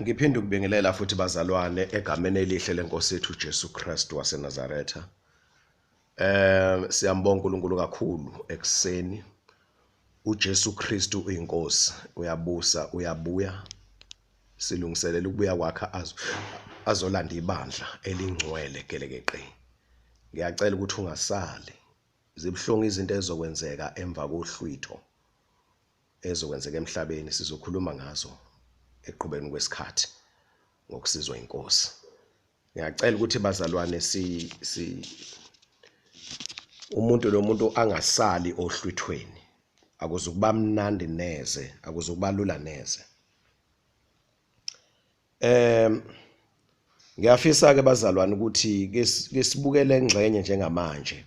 Ngiphinde ukubingelela futhi bazalwane egameni elihle lenkosi yethu Jesu Kristu waseNazaretha. Siyambonga uNkulunkulu kakhulu ekseni. UJesu Kristu uyinkosi, uyabusa, uyabuya. Silungiselela ukubuya kwakhe azolanda ibandla elingcwele gelekeqe. Ngiyacela ukuthi ungasali. Zibuhlungu izinto ezokwenzeka emva kohlwitho ezokwenzeka emhlabeni, sizokhuluma ngazo eqhubeni kwesikhathi ngokusizwa inkosi. Ngiyacela ukuthi bazalwane si umuntu nomuntu angasali ohlwithweni. Akuzukuba mnandi neze, akuzukuba lula neze. Ngiyafisa ke bazalwane ukuthi ke sibukele engxenye njengamanje.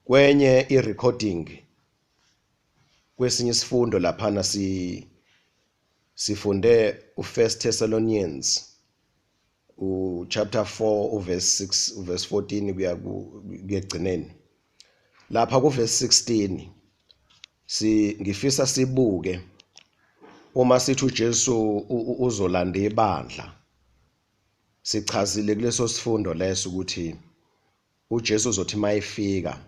Kwenye i-recording kwesinye isifundo laphana sifunde u1 Thessalonians u chapter 4 uverse 6 uverse 14 kuya kuyegcineni. Lapha ku verse 16 ngifisa sibuke uma sithi uJesu uzolanda ibandla. Sichazile kuleso sifundo leso ukuthi uJesu uzothi mayefika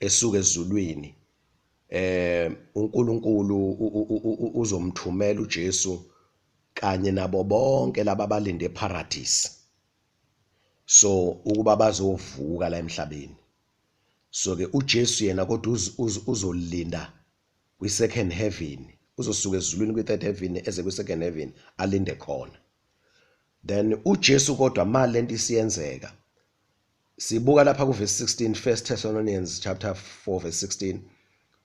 esuka ezulwini uNkulunkulu uzomthumela uJesu kanye nabo bonke laba abalinde eParadise, so ukuba bazovuka la emhlabeni. So ke uJesu yena kodwa uzolinda kwi second heaven, uzosuka ezulwini kwi third heaven eze kwi second heaven alinde khona. Then uJesu kodwa ma lento isiyenzeka, sibuka lapha ku verse 16, 1 Thessalonians chapter 4 verse 16,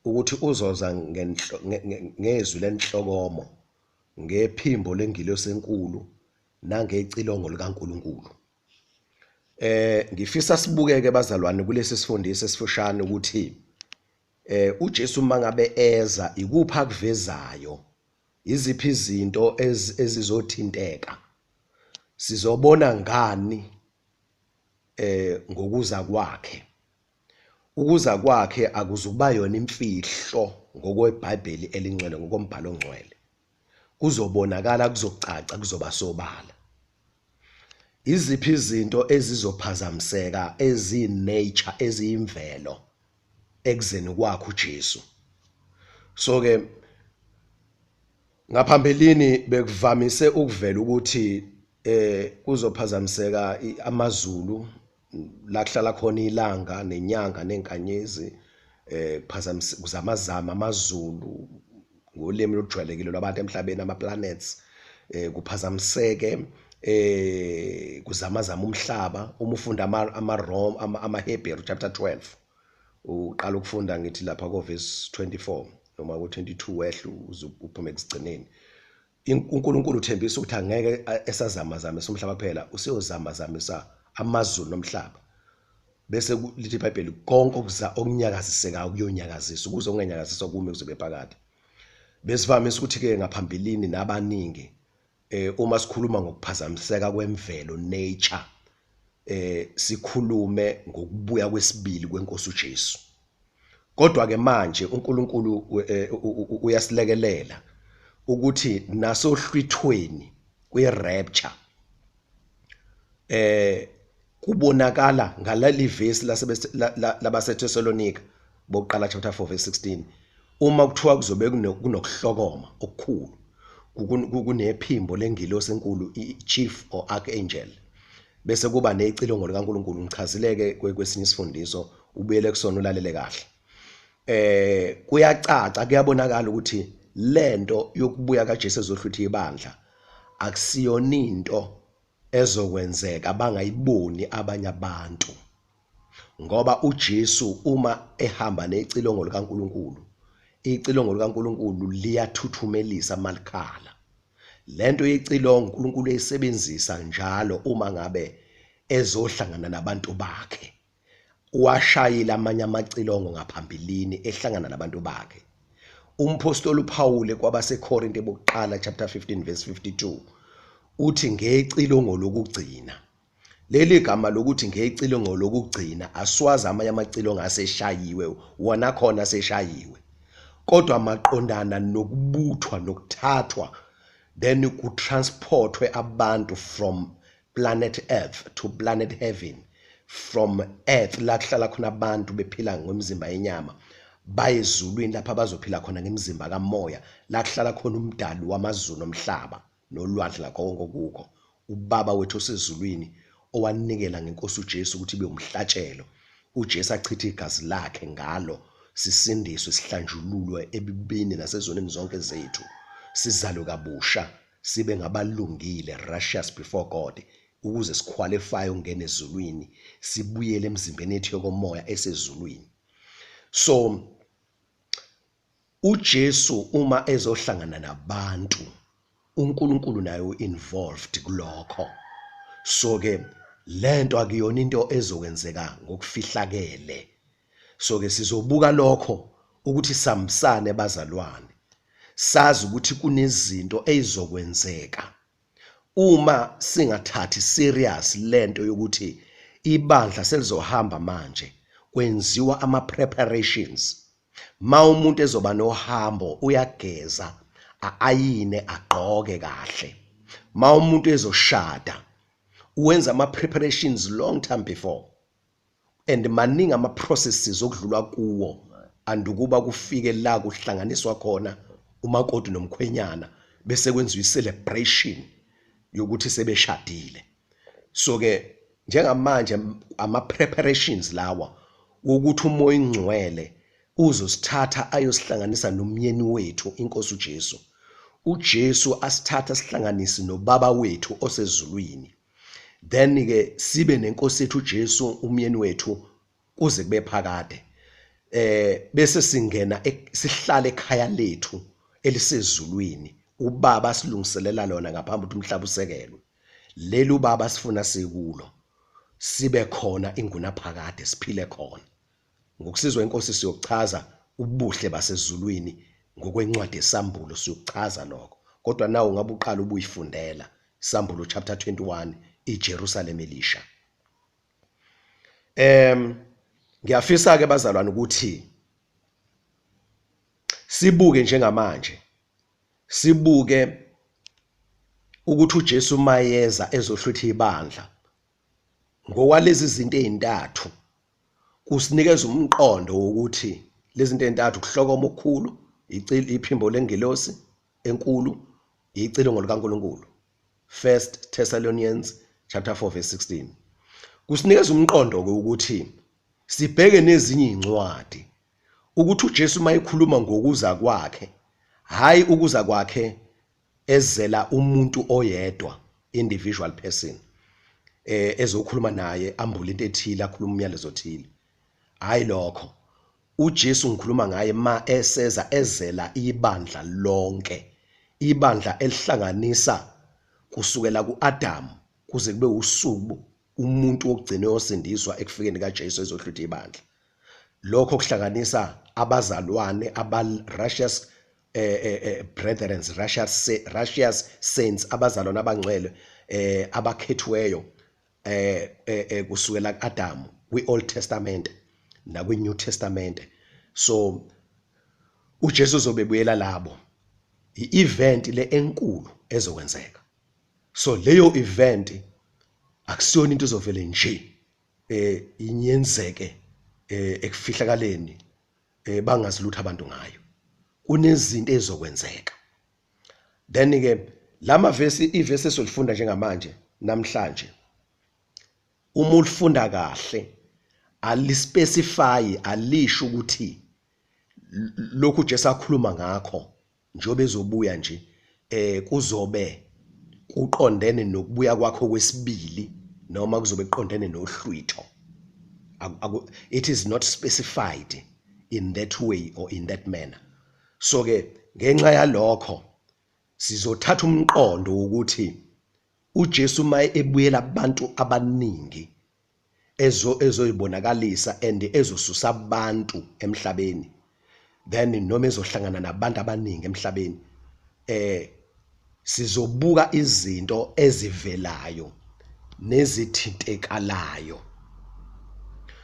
ukuthi uzoza ngezwi lenhlokomo, ngephimbo lengilosi enkulu nangecilongo likaNkuluNkulu. Ngifisa sibukeke bazalwane kulesi sifundiso esifushane ukuthi uJesu mangabe eza ikuphi akuvezayo, iziphi izinto ezizothinteka, sizobona ngani ngokuza kwakhe. Ukuza kwakhe akuzukuba yona imfihlo ngokweBhayibheli elingcwele, ngokombhalo ongcwele. Kuzobonakala, kuzocaca, kuzoba sobala. Iziphi izinto ezizophazamiseka eziyi-nature, eziyimvelo ekuzeni kwakhe uJesu. So ke ngaphambilini bekuvamise ukuvela ukuthi kuzophazamiseka amazulu la kuhlala khona ilanga nenyanga nenkanyezi, kuphazamise kuzamazama amazulu ngolimi olujwayelekile lwabantu emhlabeni, ama planets, kuphazamiseke, kuzamazama umhlaba. Uma ufunda ama-Hebrew chapter 12 uqala ukufunda ngithi lapha ko verse 24 noma ko 22 wehle uze uphume ekugcineni. uNkulunkulu uthembisa ukuthi angeke esazamazamisa umhlaba kuphela, useyozamazamisa amazulu nomhlaba. Bese lithi iBhayibheli konke okunyakazisekayo kuyonyakaziswa, ukuze okunganyakaziswa kume kuze kube phakade. Besivamise ukuthi ke ngaphambilini nabaningi uma sikhuluma ngokuphazamiseka kwemvelo, nature, sikhulume ngokubuya kwesibili kwenkosi uJesu. Kodwa ke manje uNkulunkulu uyasilekelela ukuthi nasohlwithweni kwi-rapture kubonakala ngaleli verse labaseThessalonika bokuqala chapter 4 verse 16, uma kuthiwa kuzobe kunokuhlokoma okukhulu, kunephimbo lengilosi enkulu, i-chief or archangel, bese kuba necilongo likaNkulunkulu. Ngichazileke kwesinye isifundiso, ubuyele kusona ulalele kahle. Kuyacaca, kuyabonakala ukuthi lento yokubuya kaJesu ezohlwitha ibandla akusiyona into ezokwenzeka bangayiboni abanye abantu, ngoba uJesu uma ehamba necilongo likaNkulunkulu, icilongo likaNkulunkulu liyathuthumelisa malikhala. Lento yecilongo uNkulunkulu eyisebenzisa njalo uma ngabe ezohlangana nabantu bakhe. Washayile amanye amacilongo ngaphambilini ehlangana nabantu bakhe. Umpostoli uPaul kwabaseKorinte bokuqala chapter 15 verse 52 uthi ngecilongo lokugcina. Leli gama lokuthi ngecilongo lokugcina aswazi amanye amacilongo aseshayiwe, wona khona aseshayiwe. Kodwa maqondana nokubuthwa nokuthathwa, then kutransportwe abantu from planet Earth to planet Heaven, from Earth la kuhlala khona abantu bephila ngomzimba yenyama, baye ezulwini lapha bazophila khona ngemizimba kamoya, la kuhlala khona umdali wamazulu nomhlaba nolwandle lakho konke okukho, uBaba wethu osezulwini owanikela ngenkosi uJesu ukuthi ibe umhlatshelo, uJesu achithe igazi lakhe ngalo sisindiswe, sihlanjululwe ebubini nasezonweni zonke zethu, sizalwe kabusha, sibe ngabalungile, righteous before God, ukuze sikhwalifye ukungena ezulwini, sibuyele emzimbeni yethu yokomoya esezulwini. So uJesu uma ezohlangana nabantu, uNkulunkulu naye uinvolved kulokho. So ke lento akuyona into ezokwenzeka ngokufihlakele. So ke sizobuka lokho ukuthi sambisane bazalwane, sazi ukuthi kunezinto ezizokwenzeka uma singathathi serious lento yokuthi ibandla selizohamba manje, kwenziwa ama preparations. Ma umuntu ezoba nohambo uyageza, aayine, agqoke kahle. Ma umuntu ezoshada uwenza ama preparations long time before, and maningi ama processes okudlulwa kuwo andukuba kufike la kuhlanganiswa khona umakoti nomkhwenyana, bese kwenziwa i-celebration yokuthi sebeshadile. So ke njengamanje ama preparations lawa wokuthi uMoya oNgcwele uzosithatha ayosihlanganisa nomyeni wethu inkosi uJesu, uJesu asithatha sihlanganise noBaba wethu osezulwini, then ke sibe nenkosi yethu uJesu umyeni wethu kuze kube phakade, bese singena sihlale ekhaya lethu elisezulwini uBaba silungiselela lona ngaphambi ukuthi umhlaba usekelwe. Leli uBaba sifuna sikulo sibe khona ingunaphakade, siphile khona. Ngokusizwa inkosi siyochaza ubuhle basezulwini ngokwencwadi yeSambulo, siyochaza lokho. Kodwa nawe ungabe uqala ubuyifundela Sambulo chapter 21, iJerusalem elisha. Ngiyafisa ke bazalwane ukuthi sibuke njengamanje, sibuke ukuthi uJesu mayeza ezohlwitha ibandla ngokwalezi zinto ezintathu, kusinikeza umqondo wokuthi lezi zinto ezintathu, ukuhlokoma okukhulu, iphimbo lengelosi enkulu, icilongo likaNkulunkulu, 1 Thessalonians chapter 4 verse 16, kusinikeza umqondo ke ukuthi sibheke nezinye incwadi ukuthi uJesu mayekhuluma ngokuza kwakhe, hayi ukuza kwakhe ezela umuntu oyedwa, individual person, ezokhuluma naye ambule into ethile, akhuluma umyalezo othile. Hayi lokho uJesu ngikhuluma ngaye ma eseza ezela ibandla lonke, ibandla elihlanganisa kusukela kuAdam kuze kube usuku umuntu wokugcina oyosindiswa ekufikeni kaJesu ezohlutha ibandla. Lokho kuhlanganisa abazalwane, aba righteous brethren, righteous saints, abazalwane abangcwele abakhethiweyo kusukela kuAdam kwi-Old Testament nakwi-New Testament. So uJesu uzobe buyela labo, i-event le enkulu ezokwenzeka. So leyo event akusiyona into ezovele nje inyenzeke ekufihlakaleni, bangazi lutho abantu ngayo. Kunezinto ezokwenzeka. Then ke lama verse, ivesi esolifunda njengamanje namhlanje, uma ulifunda kahle alispecify, alisho ukuthi lokhu Jesu akhuluma ngakho njengoba ezobuya nje kuzobe kuqondene nokubuya kwakho kwesibili noma kuzobe kuqondene nohlwitho. It is not specified in that way or in that manner. So ke ngenxa yalokho sizothatha umqondo wokuthi uJesu maye ebuyela abantu abaningi ezoyibonakalisa and ezosusa abantu emhlabeni, then noma ezohlangana nabantu abaningi emhlabeni, sizobuka izinto ezivelayo nezithintekalayo.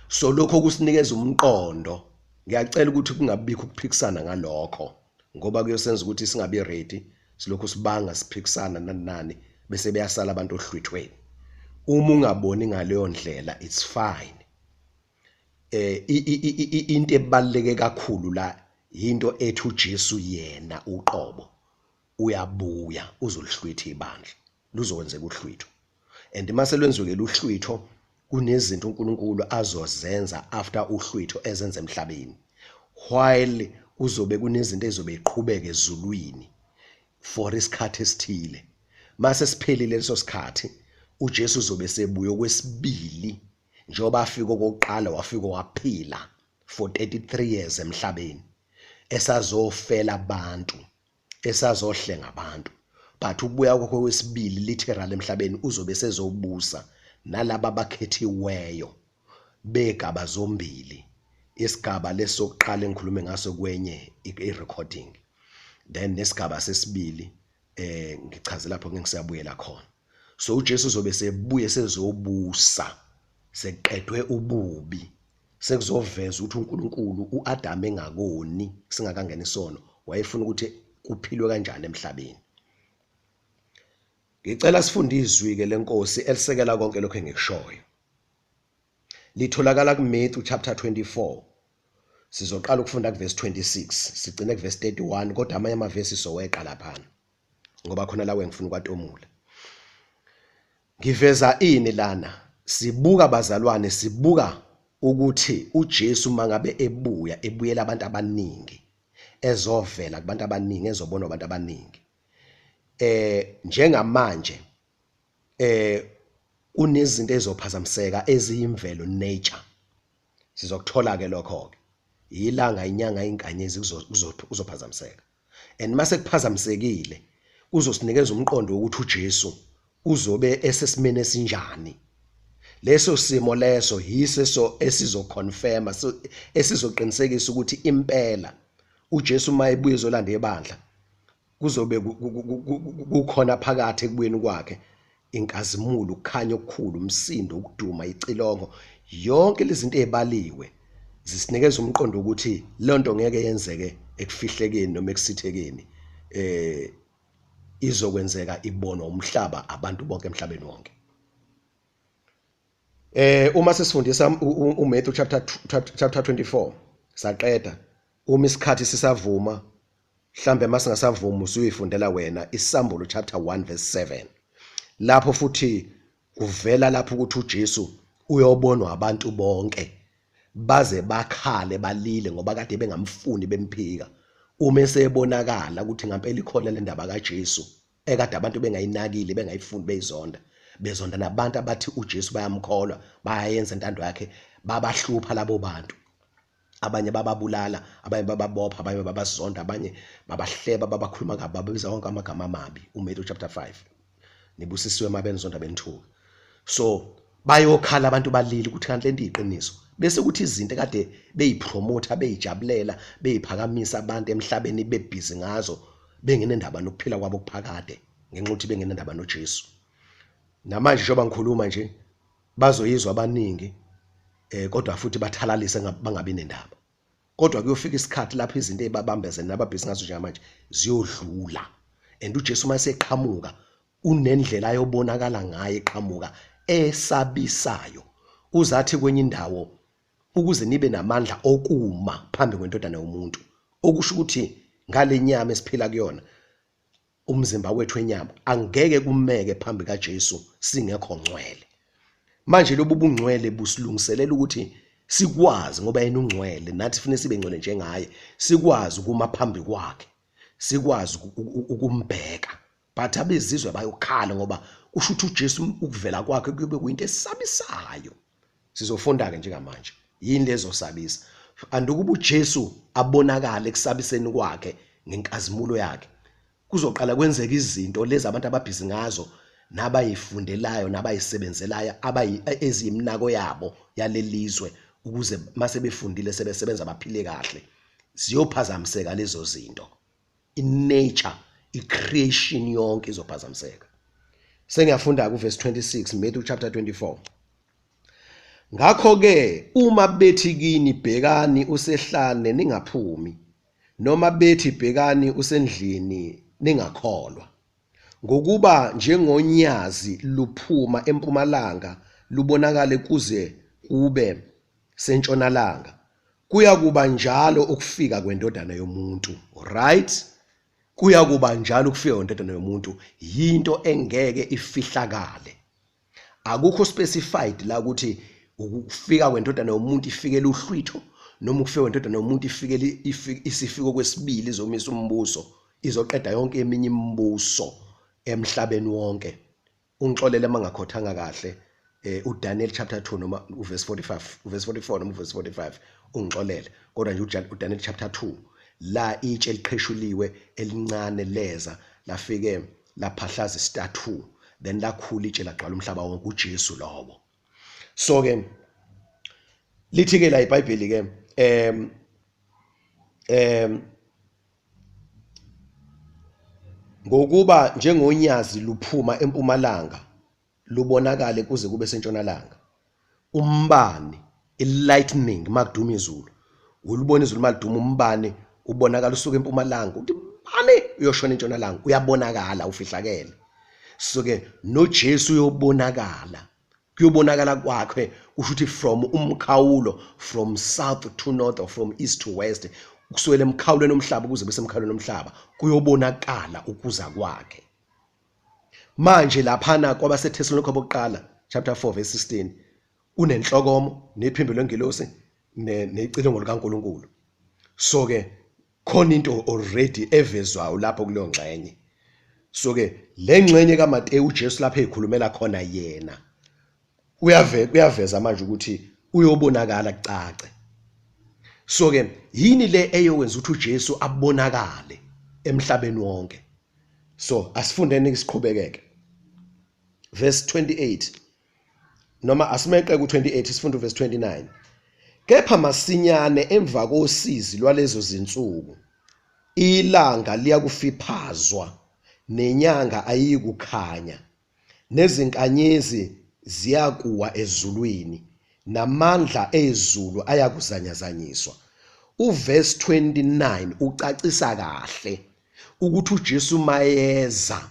So lokho kusinikeza umqondo Ngiyacela ukuthi kungabikho ukuphikisana ngalokho, ngoba kuyosenza ukuthi singabi ready, silokhu sibanga siphikisana nani nani, bese beyasala abantu ohlwithweni. Uma ungaboni ngaleyo ndlela, it's fine. Into ebaluleke kakhulu la into ethi uJesu yena uqobo uyabuya uzolihlwitha ibandla, luzokwenzeka uhlwitho. And mase lwenziwe uhlwitho, kunezinto uNkulunkulu azozenza after uhlwitho ezenza emhlabeni, while kuzobe kunezinto ezobe iqhubeka ezulwini for isikhathi esithile. Mase siphelile leso sikhathi, uJesu uzobe sebuya okwesibili, njengoba afika okokuqala wafika waphila for 33 years emhlabeni, esazofela abantu, esazohlenga abantu. But ukubuya kwakhe kwesibili literal emhlabeni, uzobe sezobusa nalaba abakhethiweyo begaba zombili, isigaba lesokuqala engikhulume ngaso kwenye i-recording, then nesigaba sesibili ngichaze lapho ngisiyabuyela khona. So uJesu uzobe sebuye sezobusa, seqedwe ububi, sekuzoveza ukuthi uNkulunkulu uAdam engakoni, singakangena isono, wayefuna ukuthi kuphilwe kanjani emhlabeni. Ngicela sifunde izwi ke lenkosi elisekela konke lokho engikushoyo. Litholakala kuMatthew chapter 24. Sizoqala ukufunda kuverse 26, sigcine kuverse 31, kodwa amanye amavesi soweqa laphana ngoba khona lawe ngifuna ukwatomula. Ngiveza ini lana? Sibuka bazalwane, sibuka ukuthi uJesu mangabe ebuya, ebuyela abantu abaningi, ezovela kubantu abaningi, ezobonwa abantu abaningi. Njengamanje kunezinto ezophazamiseka eziyimvelo, nature. Sizokuthola ke lokho ke, ilanga, inyanga, inkanyezi kuzophazamiseka. And mase kuphazamisekile, kuzosinikeza umqondo wokuthi uJesu uzobe esesimeni esinjani. Leso simo leso yiso esizoconfirma, esizoqinisekisa ukuthi impela uJesu uma ebuya ezolanda ibandla, kuzobe kukhona phakathi ekubuyeni kwakhe inkazimulo, ukukhanya okukhulu, umsindo, ukuduma, icilongo. Yonke lezi zinto ezibaliwe zisinikeza umqondo ukuthi lonto ngeke yenzeke ekufihlekeni noma ekusithekeni, izokwenzeka ibonwa umhlaba, abantu bonke emhlabeni wonke. Uma sesifundisa uMatthew chapter 24 saqeda, uma isikhathi sisavuma, mhlambe masingasavuma usuyifundela wena iSambulo chapter 1 verse 7, lapho futhi kuvela lapho ukuthi uJesu uyobonwa abantu bonke baze bakhale balile ngoba kade bengamfuni, bemphika. Uma esebonakala ukuthi ngempela ikhona le ndaba kaJesu ekade abantu bengayinakile, bengayifuni, beyizonda, bezonda nabantu abathi uJesu bayamkholwa, bayayenza intando yakhe, babahlupha labo bantu. Abanye bababulala, abanye bababopha, abanye babazonda, abanye babahleba, babakhuluma kabi, bababiza wonke amagama amabi. uMatthew chapter 5, nibusisiwe uma benizonda benithuka. So bayokhala abantu balile ukuthi kanti lento iyiqiniso, bese kuthi izinto ekade beyipromota, beyijabulela, beyiphakamisa abantu emhlabeni, bebhizi ngazo, bengenendaba nokuphila kwabo kuphakade, ngenxa yokuthi bengenendaba noJesu. Namanje njengoba ngikhuluma nje, bazoyizwa abaningi, kodwa futhi bathalalise bangabi nendaba. Kodwa kuyofika isikhathi lapho izinto ezibabambezene nababhizi ngazo njengamanje ziyodlula, and uJesu uma eseqhamuka unendlela ayobonakala ngayo eqhamuka esabisayo. Uzathi kwenye indawo, ukuze nibe namandla okuma phambi kwendodana yomuntu, okusho ukuthi ngale nyama esiphila kuyona, umzimba wethu wenyama, angeke kumeke phambi kaJesu singekho ngcwele. Manje lobu bungcwele busilungiselela ukuthi sikwazi, ngoba yena ungcwele, nathi kufanele sibe ngcwele njengaye, sikwazi ukuma phambi kwakhe, sikwazi ukumbheka. But abezizwe bayokhala ngoba kusho ukuthi uJesu ukuvela kwakhe kuyobe kuyinto esabisayo. Sizofunda ke njengamanje yini lezo sabisa, andukuba uJesu abonakale ekusabiseni kwakhe ngenkazimulo yakhe. Kuzoqala kwenzeka izinto lezi abantu ababhizi ngazo nabayifundelayo nabayisebenzelayo, eziyimnako yabo yalelizwe, ukuze mase befundile sebesebenza baphile kahle. Ziyophazamiseka lezo zinto, i-nature, i-creation yonke izophazamiseka. Sengiyafunda ku verse 26, Matthew chapter 24. Ngakho-ke uma bethi kini bhekani usehlane ningaphumi, noma bethi bhekani usendlini ningakholwa. Ngokuba njengonyazi luphuma empumalanga lubonakale kuze kube sentshonalanga, kuyakuba njalo ukufika kweNdodana yomuntu. Right? Kuyakuba njalo ukufika kweNdodana yomuntu, yinto engeke ifihlakale. Akukho specified la ukuthi ukufika kwendodana yomuntu ifikele uhlwitho noma ukufika kwendodana yomuntu ifikele isifiko kwesibili izomisa umbuso, izoqeda yonke eminye imibuso emhlabeni wonke. Ungixolele uma ngakhothanga kahle uDaniel chapter 2 noma uverse 45, uverse 44 noma uverse 45, ungixolele, kodwa nje uDaniel chapter 2 la itshe eliqheshuliwe elincane leza lafike laphahlaza istatue, then lakhula itshe lagcwala umhlaba wonke, uJesu lowo. So ke lithi ke la iBhayibheli ke ngokuba njengonyazi luphuma empumalanga lubonakale kuze kube sentshonalanga, umbani, i-lightning, makuduma izulu, ulubona izulu maliduma, umbani ubonakala usuka empumalanga uthi bani uyoshona entshonalanga, uyabonakala ufihlakele. So ke noJesu uyobonakala, kuyobonakala kwakhe kusho ukuthi from umkhawulo, from south to north or from east to west, kusukela emkhawulweni omhlaba kuze bese emkhawulweni omhlaba, kuyobonakala ukuza kwakhe. Manje laphana kwabaseThesalonika bokuqala chapter 4 verse 16 unenhlokomo nephimbo lengelosi necilongo likaNkuluNkulu. So ke khona into already evezwayo lapho kuleyo ngxenye. So ke le ngxenye kaMateyu uJesu lapho ezikhulumela khona yena uyaveza manje ukuthi uyobonakala kucace. So ke yini le eyokwenza ukuthi uJesu abonakale emhlabeni wonke? So asifundeni siqhubekeke. Verse 28 noma asimeqe ku-28 sifunde uverse 29. Kepha masinyane emva kosizi lwalezo zinsuku ilanga liyakufiphazwa nenyanga ayikukhanya nezinkanyezi ziyakuwa ezulwini namandla ezulu ayakuzanyazanyiswa. Uverse 29 ucacisa kahle ukuthi uJesu mayeza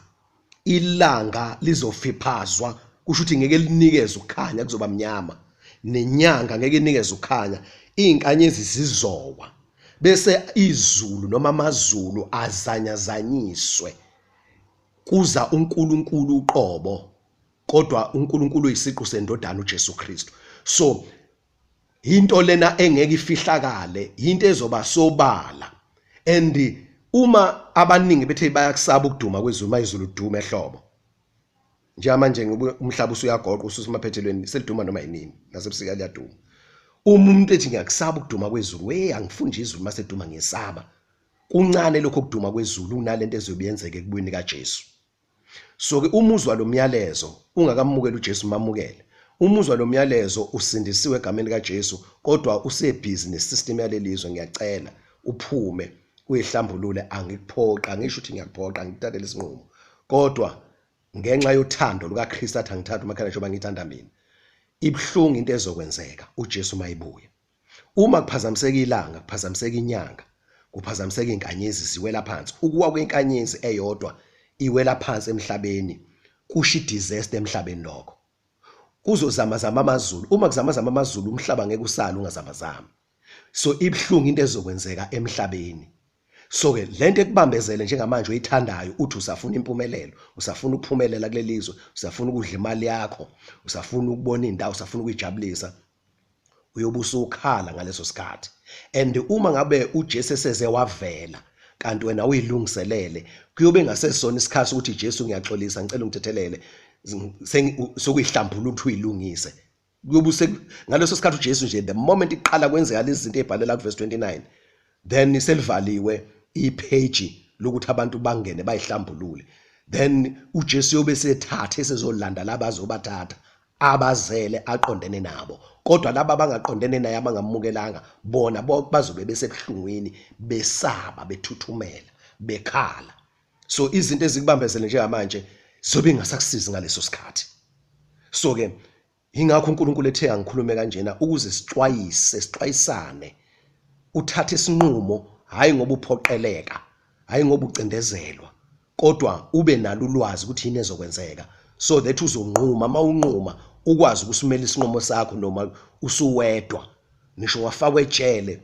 ilanga lizofiphazwa, kusho ukuthi ngeke linikeze ukukhanya, kuzoba mnyama, nenyanga ngeke inikeze ukukhanya, izinkanyezi zizowa, bese izulu noma amazulu azanyazanyiswe. Kuza uNkulunkulu uqobo, kodwa uNkulunkulu uyisiqu sendodana uJesu Kristu. So into lena engeke ifihlakale, into ezoba sobala. And uma abaningi bethe bayakusaba ukuduma kwezulu, mayizulu dume ehlobo njengamanje ngoba umhlaba usuyagoqa ususemaphethelweni, seliduma noma yinini, nasebusika liyaduma. Uma umuntu ethi ngiyakusaba ukuduma kwezulu, we angifuni izulu maseduma ngiyesaba, kuncane lokho kuduma kwezulu kunalento ezobe yenzeke ekubuyeni kaJesu. So ke umuzwa lo myalezo ungakamukeli uJesu, mamukele. Umuzwa lo myalezo usindisiwe egameni kaJesu, kodwa usebhizi nesystem yalelizwe, ngiyacela uphume uyihlambulule. Angikuphoqa, ngisho ukuthi ngiyakuphoqa, ngikuthathele isinqumo, kodwa ngenxa yothando lukaKristu athi angithathe umakhelwane njengoba ngithanda mina. Ibuhlungu into ezokwenzeka uJesu mayibuya. Uma kuphazamiseka ilanga, kuphazamiseka inyanga, kuphazamiseka izinkanyezi ziwela phansi. Ukuwa kwenkanyezi eyodwa iwela phansi emhlabeni kusho disaster emhlabeni. Lokho kuzozamazama amazulu. Uma kuzamazama amazulu, umhlaba ngeke usale ungazamazami. So ibuhlungu into ezokwenzeka emhlabeni. So ke lento ekubambezele njengamanje oyithandayo, uthi usafuna impumelelo, usafuna ukuphumelela kulelizwe, usafuna ukudla imali yakho, usafuna ukubona indawo, usafuna ukuyijabulisa, uyobe usukhala ngaleso sikhathi. And uma ngabe uJesu eseze wavela kanti wena uyilungiselele, kuyobe ngasesona isikhathi ukuthi Jesu ngiyaxolisa, ngicela ungithethelele, sokuyihlambulula ukuthi uyilungise. Kuyobe ngaleso sikhathi uJesu nje the moment iqala kwenzeka lezi zinto ezibhalela ku verse 29, then selivaliwe ipage lokuthi abantu bangene bayihlambulule. Then uJesu yobe sethathe esezolanda laba azobathatha abazele aqondene nabo, kodwa laba abangaqondene naye abangamukelanga bona bazobe besebuhlungwini, besaba, bethuthumela, bekhala. So izinto ezikubambezele njengamanje zobe ingasakusizi ngaleso sikhathi. So ke Ingakho uNkulunkulu ethe angikhulume kanjena ukuze sixwayise, sixwayisane. Uthathe isinqumo hayi ngoba uphoqeleka, hayi ngoba ucindezelwa, kodwa ube nalo ulwazi ukuthi yini ezokwenzeka so that uzonquma. Uma unquma ukwazi ukusimela isinqumo sakho noma usuwedwa, ngisho wafakwa ejele,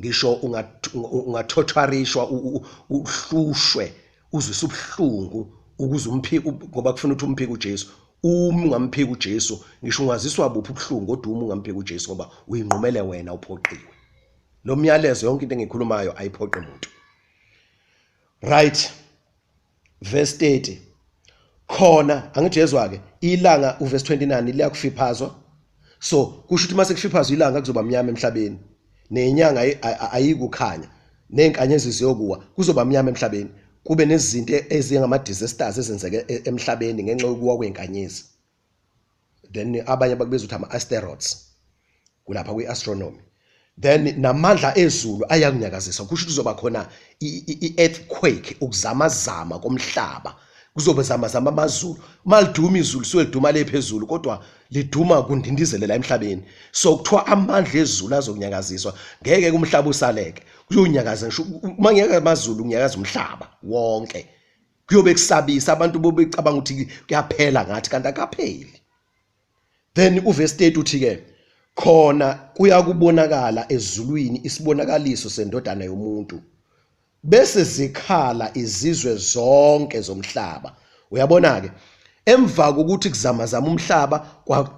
ngisho ungathotharishwa, uhlushwe, uzwise ubuhlungu ukuze umphike, ngoba kufuna ukuthi umphike uJesu. Uma ungamphiki uJesu, ngisho ungaziswa buphi ubuhlungu, kodwa uma ungamphiki uJesu ngoba uyinqumele wena, uphoqiwe. Lo myalezo, yonke into engiyikhulumayo ayiphoqi muntu. Right, verse 30 khona angithi yezwa ke, ilanga uverse 29 liyakufiphazwa. So kusho ukuthi mase kufiphazwa ilanga kuzoba mnyama emhlabeni, nenyanga ayikukhanya, nezinkanyezi ziyokuwa, kuzoba mnyama emhlabeni, kube nezinto ezingama disasters ezenzeke emhlabeni ngenxa yokuwa kwezinkanyezi. Then abanye bakubiza ukuthi ama asteroids kulapha kwi-astronomy. Then namandla ezulu ayakunyakazisa, kusho ukuthi kuzoba khona i-earthquake, ukuzamazama komhlaba, kuzobe zamazama amazulu. Maliduma izulu suke liduma le phezulu, kodwa liduma kundindizele la emhlabeni. So kuthiwa amandla ezulu azokunyakaziswa, ngeke umhlaba usaleke, kuyonyakaza. Ngisho uma ngeke amazulu, kunyakaza umhlaba wonke, kuyobe kusabisa abantu, bobecabanga ukuthi kuyaphela ngathi, kanti akapheli. Then uverse 30 uthi ke khona kuyakubonakala ezulwini isibonakaliso sendodana yomuntu, bese zikhala izizwe zonke zomhlaba. Uyabona ke, emva kokuthi kuzamazama umhlaba,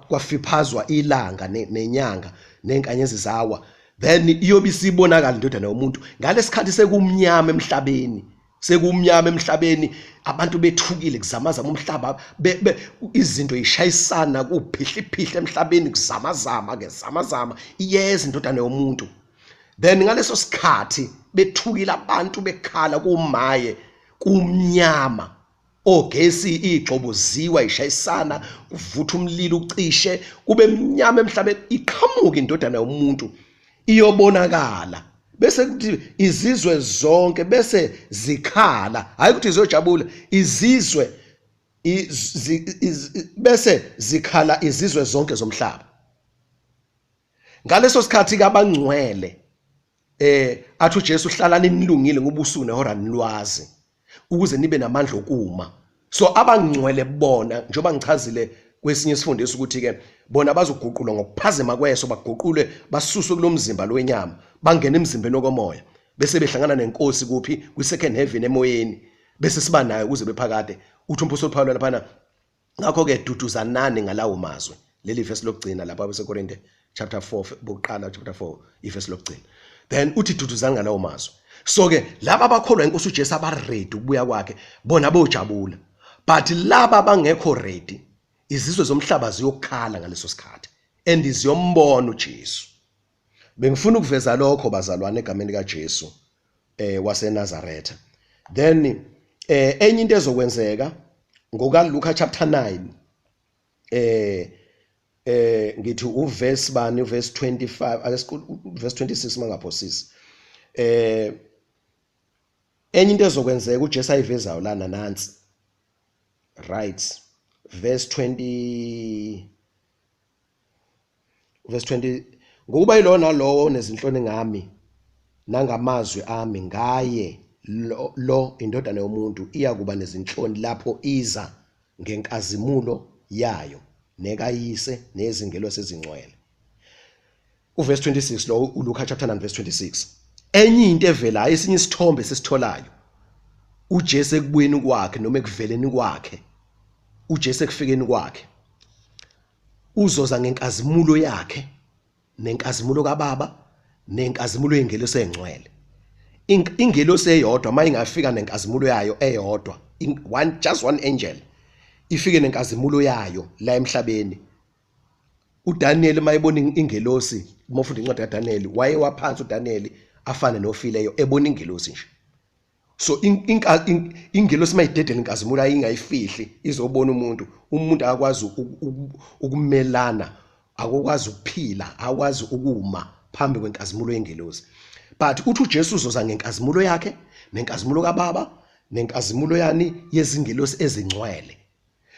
kwafiphazwa ilanga nenyanga nenkanyezi zawa, then iyobe isibonakala indodana yomuntu. Ngalesikhathi sekumnyama emhlabeni, sekumnyama emhlabeni, abantu bethukile, kuzamazama umhlaba, izinto ishayisana, kuphihliphihla emhlabeni, kuzamazama ke, zamazama, iyeza indodana yomuntu. Then ngaleso sikhathi bethukile abantu, bekhala kumaye, kumnyama, ogesi igxobo ziwa ishayisana, kuvutha umlilo ucishe, kube mnyama emhlabeni, iqhamuka indodana yomuntu iyobonakala. Bese kuthi izizwe zonke bese zikhala, hayi ukuthi ziyojabula, izizwe bese zikhala izizwe zonke zomhlaba. Ngaleso sikhathi kabangcwele athi uJesu, hlalani nilungile ngoba usuku nehora nilwazi, ukuze nibe namandla okuma. So abangcwele bona, njengoba ngichazile kwesinye isifundiso ukuthi ke bona bazoguqulwa ngokuphazima kweso, baguqulwe basuswe kulomzimba lwenyama, bangene emzimbeni okomoya, bese behlangana nenkosi kuphi? Kwi-second heaven emoyeni, bese siba nayo kuze bephakade. Uthi umpostoli Paul laphana, ngakho ke duduzanani ngalawo mazwi. Leli verse lokugcina lapha abaseKorinte chapter 4, bokuqala chapter 4, ivesi lokugcina. Then uthi duduzani ngalawo mazwi. So ke laba abakholwa inkosi uJesu, abaready ukubuya kwakhe, bona bojabula, but laba abangekho ready, izizwe zomhlaba ziyokhala ngaleso sikhathi and ziyombona uJesu. Bengifuna ukuveza lokho bazalwane egameni kaJesu waseNazaretha. Then enye into ezokwenzeka ngoka Luka chapter 9, ngithi uverse bani, uverse 25, ake verse 26 mangaphosisi. Enye into ezokwenzeka uJesu ayivezayo lana nansi, right, verse 20, verse 20: "Ngokuba yilona nalowo onezinhloni ngami nangamazwi ami, ngaye lo indodana yomuntu iyakuba nezinhloni lapho iza ngenkazimulo yayo nekayise nezingelosi ezingcwele." Uverse 26 lo, uLuka chapter 9 verse 26. Enye into evelayo, esinye isithombe sesitholayo uJesu ekubuyeni kwakhe noma ekuveleni kwakhe, uJesu ekufikeni kwakhe, uzoza ngenkazimulo yakhe nenkazimulo kaBaba nenkazimulo yengelosi engcwele. Ingelosi eyodwa mayingafika nenkazimulo yayo eyodwa, one, just one angel, ifike nenkazimulo yayo la emhlabeni. uDaniel mayebona ingelosi, uma ufunda incwadi kaDaniel, waye waphansi uDaniel afane nofileyo ebona ingelosi nje. So ingelosi mayidedela inkazimulo ayingayifihli, izobona umuntu, umuntu akwazi ukumelana, akukwazi ukuphila, akwazi ukuma phambi kwenkazimulo yengelosi. But uthi uJesu uzoza ngenkazimulo yakhe nenkazimulo kaBaba nenkazimulo yani yezingelosi ezingcwele.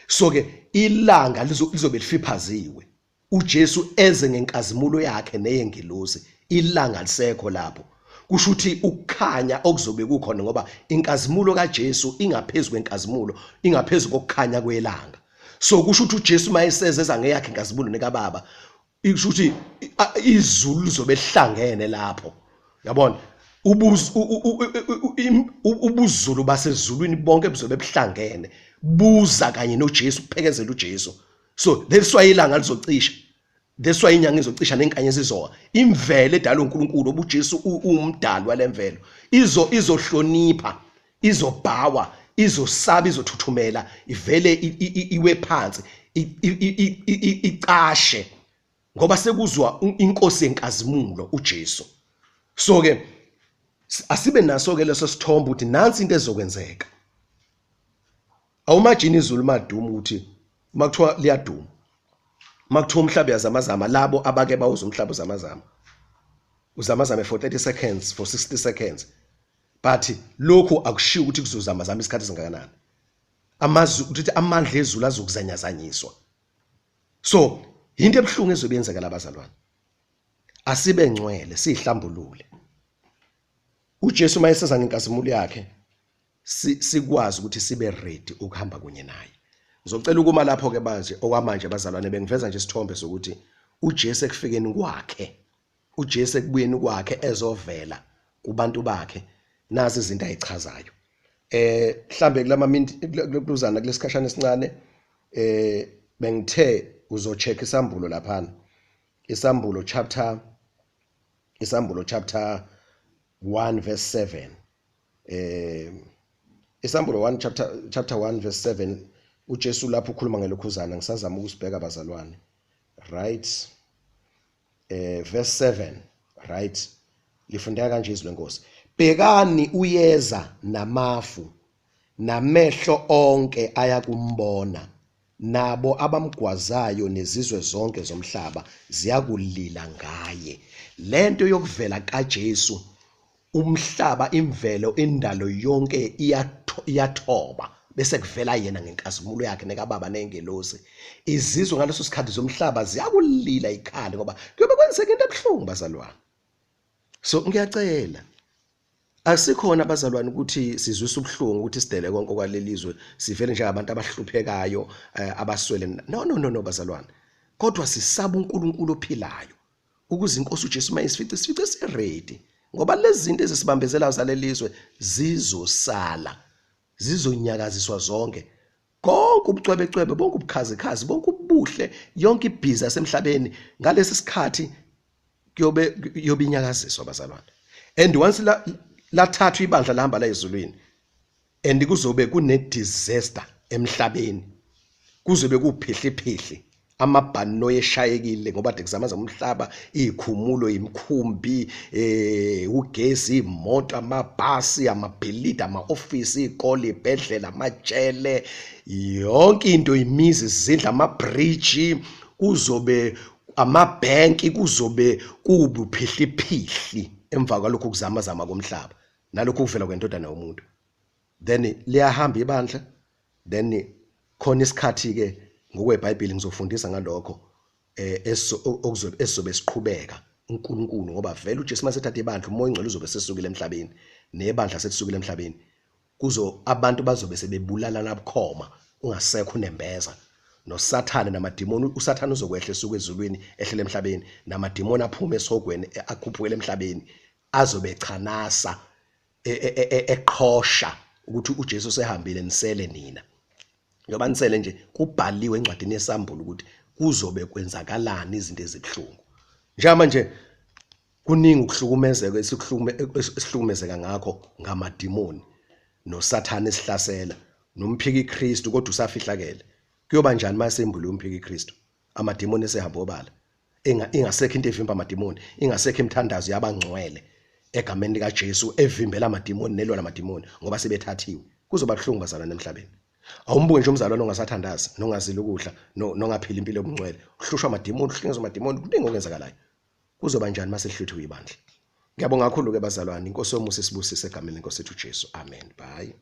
So ke ilanga lizobe lifiphaziwe. uJesu eze ngenkazimulo yakhe neyengilosi, ilanga lisekho lapho. Kusho ukuthi ukukhanya okuzobe kukhona, ngoba inkazimulo kaJesu ingaphezu kwenkazimulo, ingaphezu kokukhanya kwelanga. So kusho ukuthi uJesu mayeseze eza ngeyakhe inkazimulo nekaBaba, isho ukuthi izulu lizobe lihlangene lapho. Yabona, ubuzulu basezulwini bonke buzobe buhlangene, buza kanye noJesu, kuphekezela uJesu. So that's why ilanga lizocisha, that's why inyanga izocisha nenkanyezi izowa. Imvelo edalwa uNkulunkulu, obuJesu uwumdali walemvelo, izohlonipha, izobhawa, izosaba, izothuthumela, ivele iwe phansi, icashe, ngoba sekuzwa inkosi yenkazimulo uJesu. So ke asibe naso ke leso sithombe ukuthi nansi into ezokwenzeka. Awumajini izulu maduma ukuthi makuthiwa liyaduma, makuthiwa umhlaba uyazamazama, labo abake bawuza umhlaba uzamazama, uzamazame for 30 seconds, for 60 seconds, but lokhu akushiwo ukuthi kuzozamazama isikhathi esingakanani. Amazulu, ukuthi amandla ezulu azokuzanyazanyiswa. So into ebuhlungu ezobe yenzeka labazalwane, asibe ngcwele, sihlambulule. uJesu mayeseza ngenkazimulo yakhe, sikwazi ukuthi sibe ready ukuhamba kunye naye. Ngizocela ukuma lapho ke manje, okwamanje bazalwane, bengiveza nje isithombe sokuthi uJesu ekufikeni kwakhe, uJesu ekubuyeni kwakhe ezovela kubantu bakhe, nazi izinto ayichazayo. Mhlambe kulama minute kuluzana kulesikhashana esincane, bengithe uzocheck isambulo laphana, isambulo chapter, isambulo chapter 1 verse 7. Isambulo 1 chapter 1 verse 7, uJesu lapho ukhuluma ngelokhuzana, ngisazama ukusibheka bazalwane. Right, verse 7, right, lifundeka kanje izwi lenkosi: bhekani uyeza namafu, namehlo onke ayakumbona, nabo abamgwazayo nezizwe zonke zomhlaba ziyakulila ngaye. Lento yokuvela kaJesu, umhlaba, imvelo, indalo yonke iyathoba, bese kuvela yena ngenkazimulo yakhe nekaBaba nengelosi. Izizwe ngaleso sikhathi zomhlaba ziyakulila ikhale, ngoba kuyobe kwenzeka into ebuhlungu bazalwane. So ngiyacela, asikhona bazalwane ukuthi sizwise ubuhlungu ukuthi sidele konke kwalelizwe, sivele njengabantu abahluphekayo, abaswele. No, no, no, no bazalwane, kodwa sisaba uNkulunkulu ophilayo, ukuze inkosi uJesu mayisifice, sifice siready, ngoba lezi zinto ezisibambezelayo zalelizwe zizosala, zizonyakaziswa zonke. Konke ubucwebecwebe, bonke ubukhazikhazi, bonke ubuhle, yonke ibhiza yasemhlabeni ngalesi sikhathi kuyobe yobinyakaziswa bazalwane. And once lathathwa ibandla lahamba la ezulwini, and kuzobe kune disaster emhlabeni, kuzobe kuphihliphihli, amabhanoyi eshayekile ngoba de kuzamaza umhlaba, izikhumulo, imikhumbi, ugesi, imoto, amabhasi, amabhilidi, ama-ofisi, izikole, izibhedlela, amajele, yonke into, imizi, izindlu, amabhriji, kuzobe amabhenki, kuzobe kuwubuphihliphihli emva kwalokhu kuzamazama komhlaba nalokhu kuvela kwendodana yomuntu. Then liyahamba ibandla, then khona isikhathi ke ngokweBhayibheli ngizofundisa ngalokho, okuzobe esizobe siqhubeka uNkulunkulu, ngoba vele uJesu masethatha ibandla, uMoya oNgcwele uzobe sesukile emhlabeni, nebandla selisukile emhlabeni, kuzo abantu bazobe sebebulalana bukhoma, ungasekho unembeza noSathane namadimoni. uSathane uzokwehla esuka ezulwini ehlele emhlabeni, namadimoni aphume esihogweni akhuphukele emhlabeni, azobe echanasa eqhosha ukuthi uJesu usehambile, nisele nina. Njengoba nisele nje, kubhaliwe encwadini yesambulo ukuthi kuzobe kwenzakalani, izinto ezibuhlungu. Njengamanje kuningi ukuhlukumezeka esihlukumezeka ngakho ngamadimoni noSathane esihlasela nomphiki Kristu, kodwa usafihlakele. Kuyoba njani mase embule umphiki Kristu, amadimoni esehamba obala, ingasekho into evimba amadimoni, ingasekho imithandazo yabangcwele egameni likaJesu evimbela amadimoni nelwa namadimoni, ngoba sebethathiwe. Kuzoba buhlungu bazalwane emhlabeni. Awumbuke nje umzalwane ongasathandazi, nongazili ukudla, nongaphili impilo yobungcwele, uhlushwa amadimoni, uhlukunyezwa amadimoni, kuningi okwenzakalayo. Kuzoba njani mase sihluthiwe ibandla? Ngiyabonga kakhulu ke bazalwane, inkosi yomusa isibusise egameni lenkosi ethu Jesu. Amen. Bye.